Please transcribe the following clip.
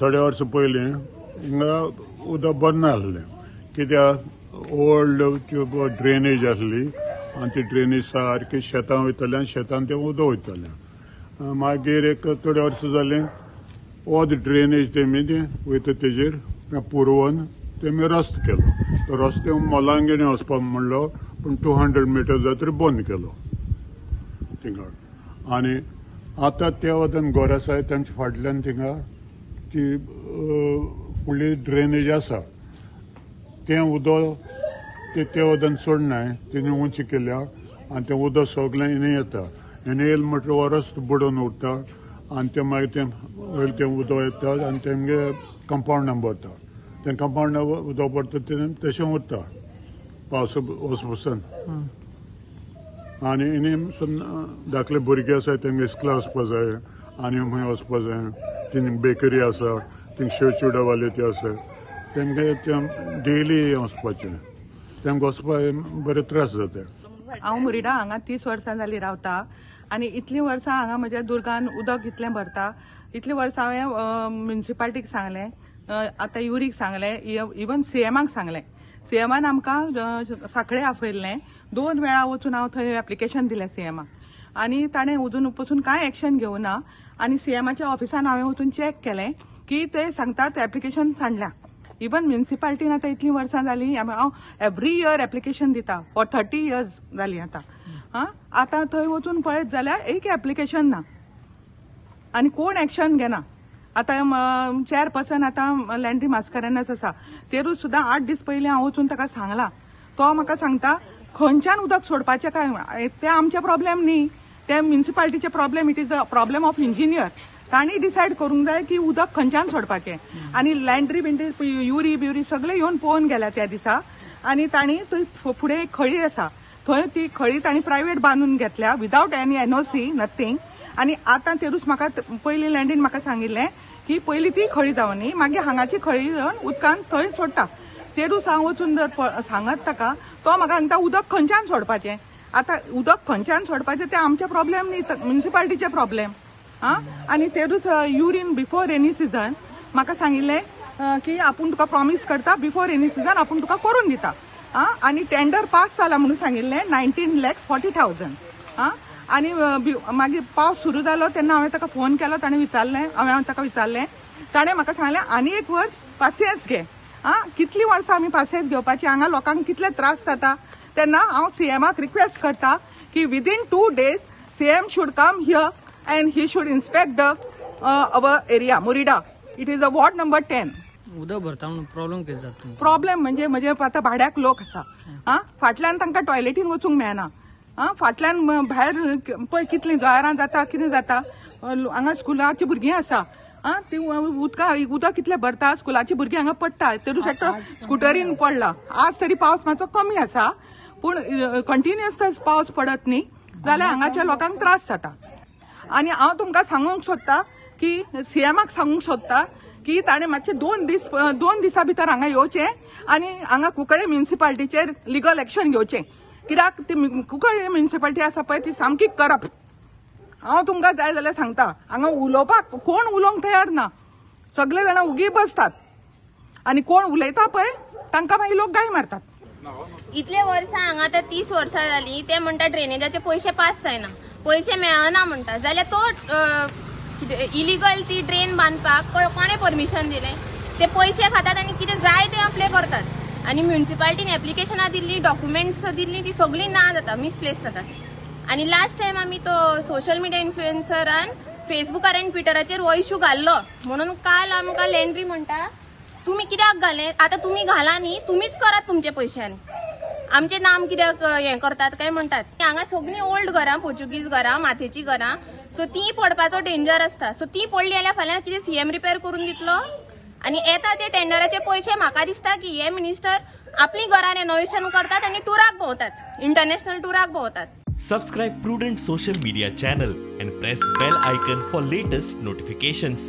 थोडे वर्सां पयलीं हिंगा उदक बंद नासलें कित्याक ओल्ड ड्रेनेज आसली आनी ती ड्रेनेज सारकी शेतां वयताली आनी शेतान तें उदक वयतालें. मागीर एक थोडे वर्सां जालीं ओद ड्रेनेज तेमी तें वयता तेजेर पुरोवन तेमी रस्तो केलो. तो रस्ते मलांगिणी वचपाक म्हणलो पूण 200 मिटर जातरी बंद केलो थिंगा. आनी आतां त्या वतान घर आसा तांच्या फाटल्यान थिंगा ती फुडली ड्रेनेज आसा तें उदक ते त्या वतान सोडनाय तेणी उंची केल्या आनी तें उदक सगळें हिणें येता. हिणें येयलें म्हटल्यार हो रस्तो बुडोवन उरता आनी तें मागीर तें वयलें तें उदक येता आनी तेमगे कंपावंडान भरता. तें कंपावंडान उदक भरता तें तशें उरता पावस वच पसून. आनी हिणें धाकले भुरगे आसा तेंगे इस्कुला वचपा जाय आनी खंय वचपा जाय. थिंग बेकरी आसा थिंग शेव चिवडावाले ते आसा तेमगे डेली वचपाचें तेमकां वचपाक बरे त्रास जाता. हांव मुरिडा हांगा 30 वर्सां जालीं रावता आनी इतलीं वर्सां हांगा म्हज्या दुर्गान उदक इतलें भरता. इतलीं वर्सां हांवें म्युनिसिपालिटीक सांगलें, आतां युरीक सांगलें, इवन सीएमाक सांगलें. सीएमान आमकां साखळे आपयल्लें, 2 वेळा वचून हांव थंय एप्लिकेशन दिलें सीएमाक आनी ताणें अजून पसून कांय एक्शन घेवना. आनी सीएमाच्या ऑफिसान हांवें वचून चॅक केलें की ते सांगतात एप्लिकेशन सांडल्या. इवन म्युनिसिपालिटीन आतां इतलीं वर्सां जालीं हांव एवरी इयर एप्लिकेशन दिता फॉर 30 इयर्स जालीं आतां. आं आतां थंय वचून पळयत जाल्यार एक एप्लिकेशन ना आनी कोण एक्शन घेना. आतां चेअरपर्सन आतां लँड्री मास्करेन्हस आसा, तेरूच सुद्दां 8 दीस पयलीं हांव वचून ताका सांगलां. तो म्हाका सांगता खंयच्यान उदक सोडपाचें काय तें आमचें प्रॉब्लेम न्ही, तें म्युनिसिपालिटीचें problem. It is the problem of engineer. तांणी डिसायड करूंक जाय की उदक खंयच्यान सोडपाचें. आनी लँड्री बिंड्री युरी बियुरी सगळे येवन पळोवन गेल्या त्या दिसा आनी तांणी थंय फुडें एक खळी आसा थंय ती खळी तांणी प्रायवेट बांदून घेतल्या विदावट एनी एनओसी नथींग. आनी आतां तेरूच म्हाका पयलीं लँड्रीन म्हाका सांगिल्लें की पयलीं ती खळी जावनी मागीर हांगाची खळी जावन उदकान थंय सोडटा. तेरूच हांव वचून जर सांगत ताका तो म्हाका सांगता उदक खंयच्यान सोडपाचें. आतां उदक खंयच्यान सोडपाचें तें आमचें प्रॉब्लेम न्ही, म्युनिसिपालिटीचें प्रॉब्लेम. आं आनी तेरूच युरीन बिफोर रेनी सिजन म्हाका सांगिल्लें की आपूण तुका प्रॉमीस करता बिफोर रेनी सिजन आपूण तुका करून दिता. आं आनी टेंडर पास जाला म्हणून सांगिल्लें 19,40,000. आं आनी मागीर पावस सुरू जालो तेन्ना हांवें ताका फोन केलो, ताणें विचारलें, हांवें ताका विचारलें, ताणें म्हाका सांगलें आनी एक वर्स पासियेंस घे. आं कितलीं वर्सां आमी पासियेंस घेवपाची, हांगा लोकांक कितले त्रास जाता. तेन्ना हांव सीएमाक रिक्वेस्ट करता की within 2 days CM should come here and he should inspect the our area Murida. It is a ward number 10. उदक भरता म्हणून प्रॉब्लेम कितें जाता? प्रॉब्लेम म्हणजे म्हजे आतां भाड्याक लोक आसा. आं फाटल्यान तांकां टॉयलेटीन वचूंक मेळना. आं फाटल्यान भायर पळय कितलीं जळारां जाता कितें जाता. हांगा स्कुलाची भुरगीं आसा. आं ती उदका उदक कितलें भरता, स्कुलाची भुरगीं हांगा पडटा. तेरूच एकटो स्कुटरीन पडला. आज तरी पावस मातसो कमी आसा पूण कंटिन्युअस तर पावस पडत न्ही जाल्यार हांगाच्या लोकांक त्रास जाता. आनी हांव तुमकां सांगूंक सोदता की सीएमाक सांगूंक सोदता की ताणें मातशें 2 दिसां भितर हांगा येवचें आनी हांगा कुंकळे म्युनिसिपालिटीचेर लिगल एक्शन घेवचें. कित्याक ती कुंकळे म्युनिसिपालिटी आसा पळय ती सामकी करप्ट. हांव तुमकां जाय जाल्यार सांगता, हांगा उलोवपाक कोण उलोवंक तयार ना, सगळे जाणां उगी बसतात आनी कोण उलयता पळय तांकां मागीर लोक गाळी मारतात. इतले वर्सां हांगा आतां 30 वर्सां जालीं ते म्हणटा ड्रेनेजाचे पयशे पास जायना, पयशे मेळना म्हणटा. जाल्यार तो इलिगल ती ड्रेन बांदपाक कोणें परमिशन दिलें? ते पयशे खातात आनी कितें जाय ते आपले करतात. आनी म्युनिसिपालिटीन एप्लिकेशनां दिल्ली, डॉक्युमेंट्स दिल्ली, ती सगळीं ना जाता, मिसप्लेस जातात. आनी लास्ट टायम आमी तो सोशल मिडिया इन्फ्लुएन्सरान फेसबुकार आनी ट्विटराचेर हो इशू घाल्लो म्हणून काल आमकां लँड्री म्हणटा तुमी कित्याक घालें, आतां तुमी घाला न्ही, तुमीच करात तुमच्या पयशांनी, आमचें नाम कित्याक हें करतात काय म्हणटात. हांगा सगळीं ओल्ड घरां, पोर्चुगीज घरां, माथेचीं घरां, सो तीं पडपाचो डेंजर आसता. सो तीं पडलीं जाल्यार फाल्यां कितें सीएम रिपेर करून दितलो? आनी येता ते टेंडराचे पयशे म्हाका दिसता की हे मिनिस्टर आपलीं घरां रेनोवेशन करतात आनी टुराक भोंवतात, इंटरनॅशनल टुराक भोंवतात. Subscribe Prudent Social Media channel and press bell icon for latest notifications.